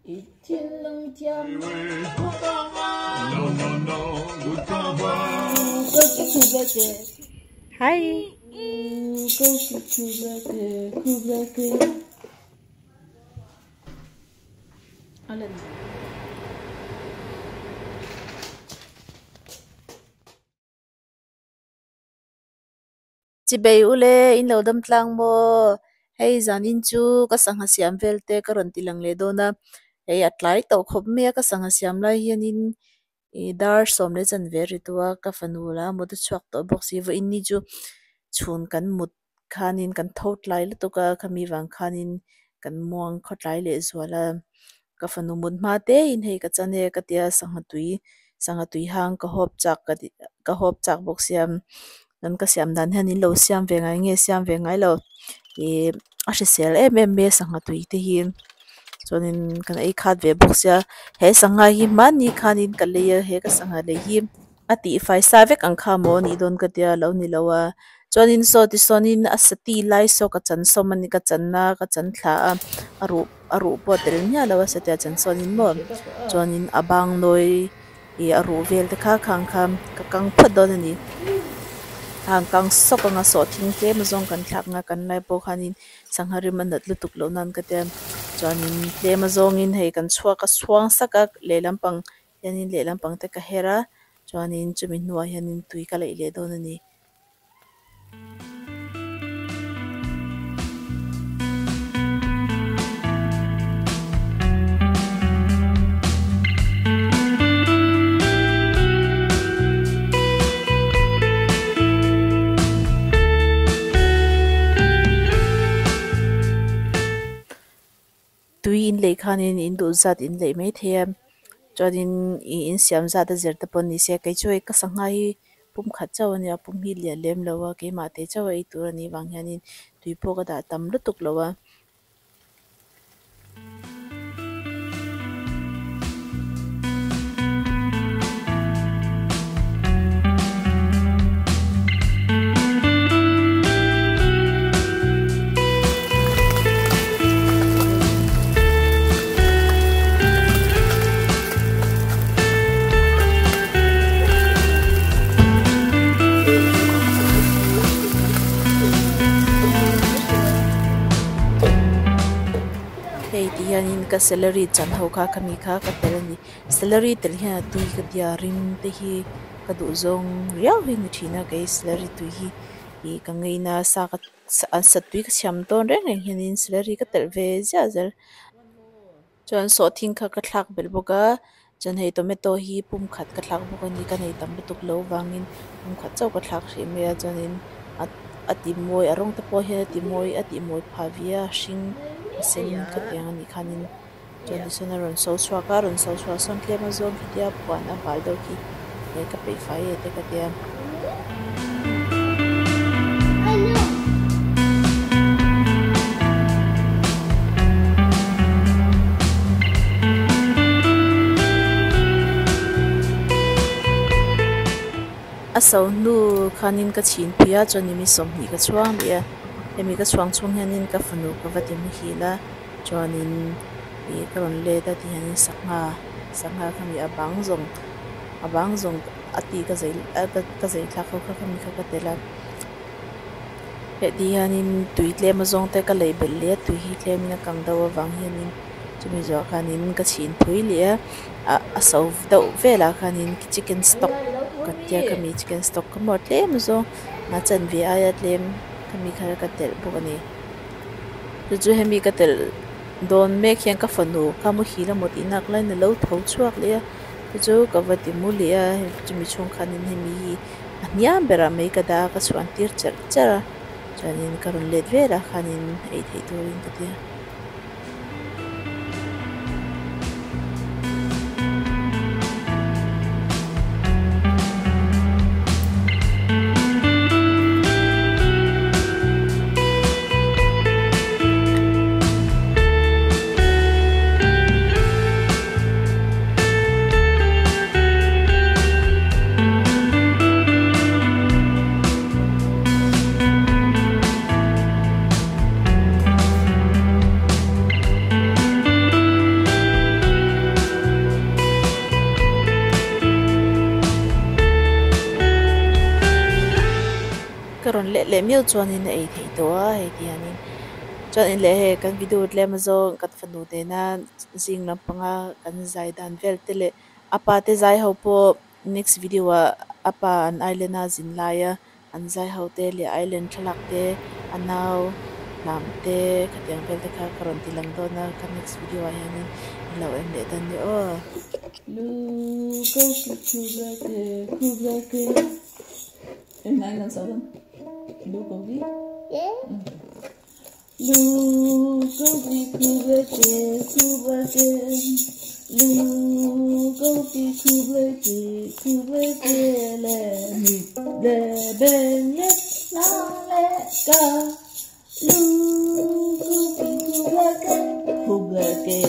Hi. Chibei ule in lo dam tlang maw? Hei zanin chu ka sangha siam vel te ka rawn ti lang leh dawn a, hei a tlai tawh khawp mai a ka sangha siam lai hianin ih dar sawm leh chanve a ri tawh a ka fanu lah a mut a chhuak tawh bawk si vawiin ni chu chhun kan mut khanin kan tho tlai lutuk a khami vang khanin kan muang khaw tlai leh zual a ka fanu mut hma te in hei ka chan e ka tia sangha tui sangha tui hang ka hawp chak ka ti ka hawp chak bawk sia chuan ka siam dan hian in lo siam ve ngai nge siam ve ngai lo ih a hrisel em em mai a sangha tui te hi chuanin kan ei khat ve bawk sia he sangha hi hmanni khanin ka lei a he ka sangha lei hi a tihfai sa vek ang kha maw a nih dawn ka tia lo ni lo a chuanin saw tisawn a sati lai saw ka chan sawm a ni ka chan a ka chan thla a a ruh a ruh pawh a tel miah lo a satia chan sawnin maw chuanin a bang nawi ih a ruh vel te kha khang kha ka kang phawt dawn a ni a han kang sawk anga sawhthing tlem azawng kan thlak anga kan lai pawh khanin sangha rim a nat lutuk loh nan ka tia chuanin tlem azawngin hei kan chhuak a chhuang sak a lehlam pang hianin lehlam pang te ka her a chuanin chumi hnuah hianin tui ka leih leh dawn a ni. Tui in lei khanin in duh zat in leih mai thei a chuanin ih in siam zat a zir te pawh ni se kei chu hei ka sangha hi pum khat chauh a nia pum hi lian lem lo a keimah te chauh a ei tur a nih vang hianin tui pawh ka dah tam lutuk lo a. Hei ti hianin ka celery chan ho kha khami kha ka tel a ni celery tel hian a tui ka tia rim te hi ka duh zawng riau hi a ni thin a kei celery tui hi ih ka ngeina sa ka an sat tui ka siam dawn reng reng hianin celery ka telh ve ziah zel. Chuan sawhthing kha ka thlak belh bawk a chuan hei tomato hi pum khat ka thlak bawk a ni ka nei tam lutuk lo vangin pum khat chauh ka thlak hrih mai a chuanin a a ti mawi a rawng te pawh hian a ti mawi a tih mawi phah ve a a hring a sen ka tiang a nih khanin chuan tichuan a rawn so chhuak a rawn so chhuah sawn tlem a zawng khitia puan a bal deuh khi eh ka peih fai e te ka tia. A so hnu khanin ka chhin pui a chuanin mi sawmhnih ka chhuang leh a hemi ka chhuang chhung hianin ka fanu ka va ti muhil a chuanin ih ka rawn let a ti hianin sangha sangha kha mi a bang zawng a bang zawng a tih ka zei a ka zei thlak ho kha khami kha ka tel a heti hianin tui tlem azawng te ka lei belh leh a tui hi tlemin a kang deuh avang hianin chumi zawhah khanin ka chhin phui leh a ah a so deuh velah khanin chicken stock ka tia khami chicken stock kha maw tlem azawng a chanve aia tlem khami kha ka telh bawk a ni chu chu hemi ka telh dawn mek hian ka fanu kha muhil amaw tih nak laiin alo tho chhuak leh a. Chu chu ka va ti mu leh a chumi chhung khanin hemi hi a hniam berah mai ka dah a ka chhuan tir cherh cherh a chuanin ka rawn let velah khanin ei theih turin ka ti a. leh leh miau chuanin a ei theih tawh a hei ti hianin chuan leh hei kan video tlem azawng kan fanu nena zing lampanga kan zai dan vel te leh a pa te zai ho pawh next video ah a pa an island a zin laia an zai ho te leh island thlalak te a nau lam te khatiang vel te kha ka rawn ti lang dawn a ka next video ah hianin in lo en leh dawn nia aw. Lu ko ki khu bla ke khu bla ke em nai nang sao lu ko ki lu ko ki khu bla ke khu bla ke lu ko ki khu bla ke khu bla ke le mi le ben le na le ka lu ko ki khu bla ke khu bla ke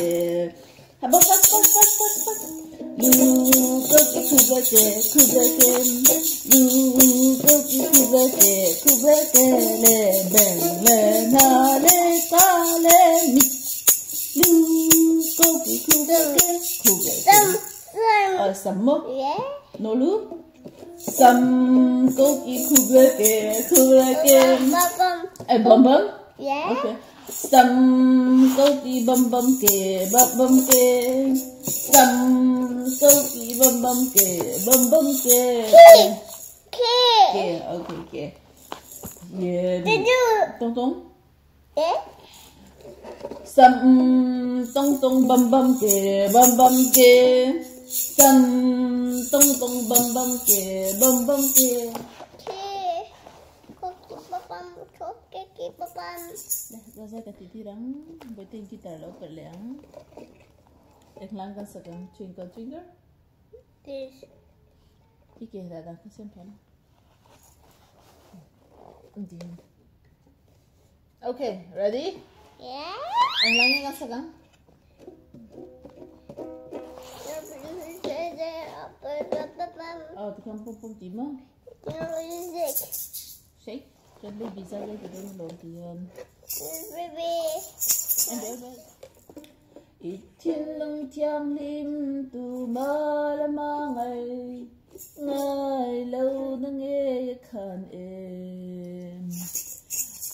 ha ba ba ba ba ba ba lu ko ki khu bla ke khu bla ke lu ko ki khu bla ke khu bla ke le ben le na le ka le mi lu ko ki khu bla ke khu bla ke 什么？No lu sam ko ki khu bla ke khu bla ke eh bum bum. Okay. Sam ko ki bum bum ke bum bum ke sam ko ki bum bum ke bum bum ke K ke okay ke yeah tong tong sam tong tong bum bum ke bum bum ke sam tong tong bum bum ke bum bum ke ra ra cái tí răng với tên guitar lâu bật lén em lang kan sakang twinkle twinkle This. Cái kia là đang xem phim. Okay, ready? Yeah. Em lang kan sakang. Ờ, thì không pum pum tí mà. Shake. Cho baby ra đây thì đây lộn thì Baby. em đỡ đỡ. Ít thiên lung thiang lim tu ma la ma ngày ngày lâu na nghe khan em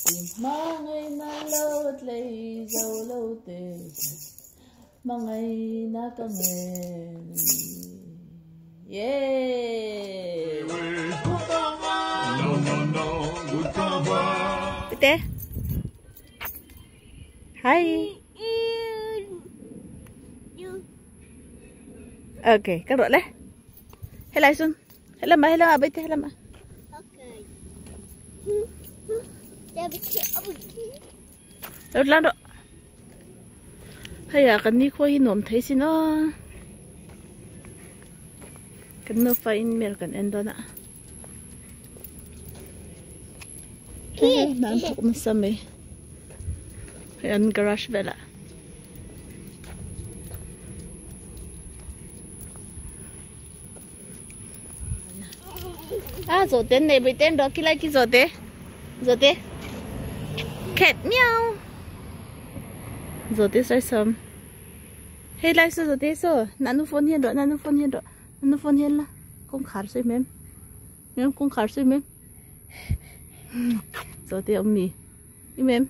tìm ma ngày na lâu lấy dâu lâu tê ma ngày na ca nghe yeah. No, no, no, good Tê. Hi. Okay, các đội lên. Hello Xuân. Hello mà, hello à, bây hello mà. Okay. Đâu lan rồi. Hay à, cái này khôi nổm thấy xin nó. Cái nó phải in mail cái end đó nè. Nan thok na sa mai. Hay an garage vela. À, rồi tên này bị tên đó kia lại kia rồi thế, rồi thế, cat meow, rồi thế sai sớm, hay lại sao rồi thế sao, nanu phone hiền rồi, nanu phone hiền rồi, nanu phone hiền là, không khá rồi mem, mem không khá rồi mem, rồi thế ông mì, mem,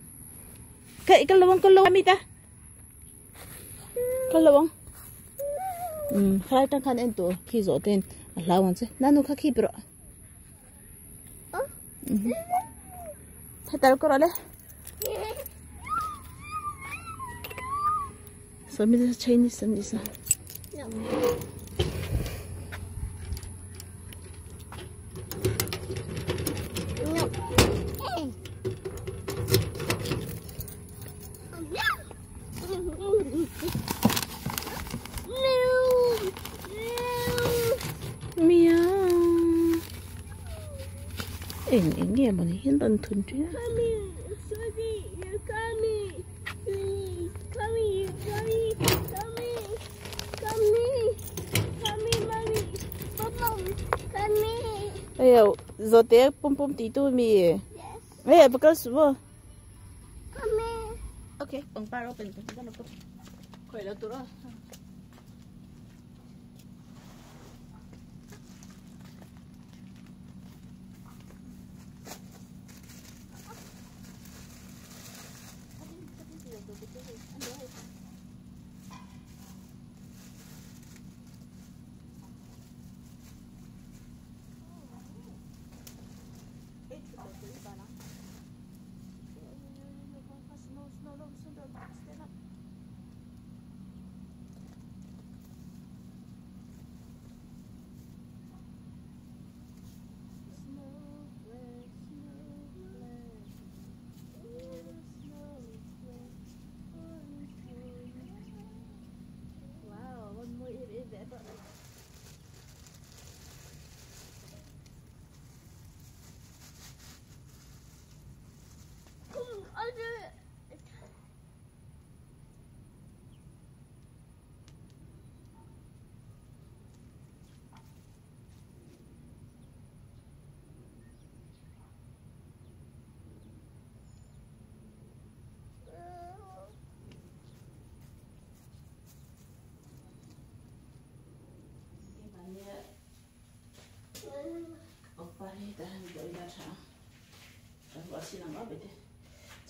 cái cái lông mi ta, cái lông, khai tăng khăn em tổ khi rồi tên, là hoàn chứ, nanu khắc khi rồi. Thật có rồi đấy. So mi Chinese and this. No. Meow. Eng nghe mà hiện đang thun chứ. Ê, giờ té pom pom tí tu mi. Ê, bắt đầu sửa. Ok, bằng ba rồi, bằng ba rồi. Khỏe là tôi rồi.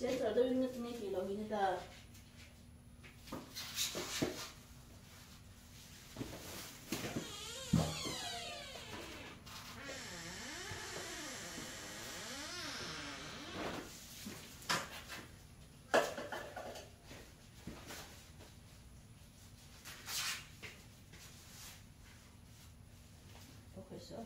Gentle deuhin nga tinge tih loh hi ni ta. Okay, so.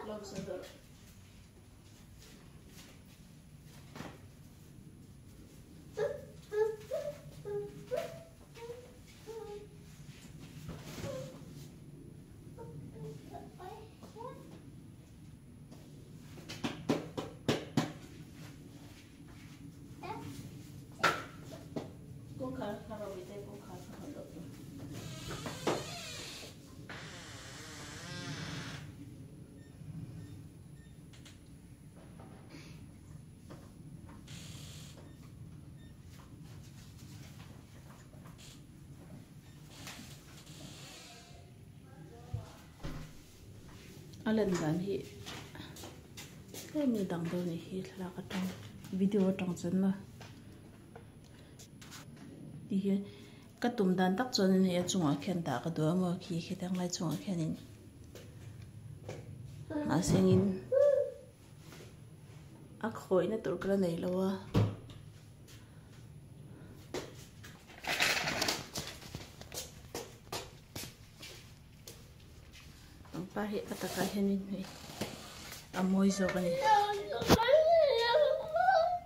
Close the door. Kawngkhar kha rawh te kawngkhar kha hawn loh tur. A lan dan hi tlem in dang deuh a nih hi thlalak atang video atang chuan maw ti hian ka tum dan tak chuan in hei a chungah khian dah ka duh a maw khi khitiang lai chungah khianin mahse engin a khawihna tur ka la nei lo a. Pangpar hi a takah hianin hei a mawi zawk a ni.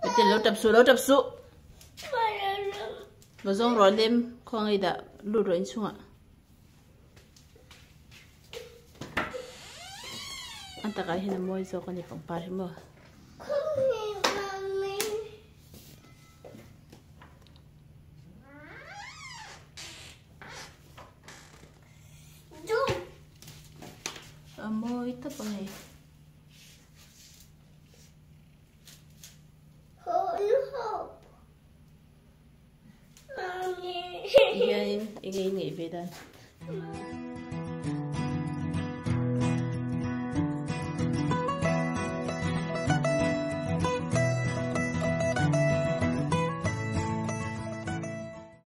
Heti lo tap suh lo tap suh. Va zawng rawh lem khawngaih dah lut rawh inchhungah. A takah hian a mawi zawk a ni pangpar hi maw. A mawi tawp a ni. Ti hianin enge i ngaih ve dan.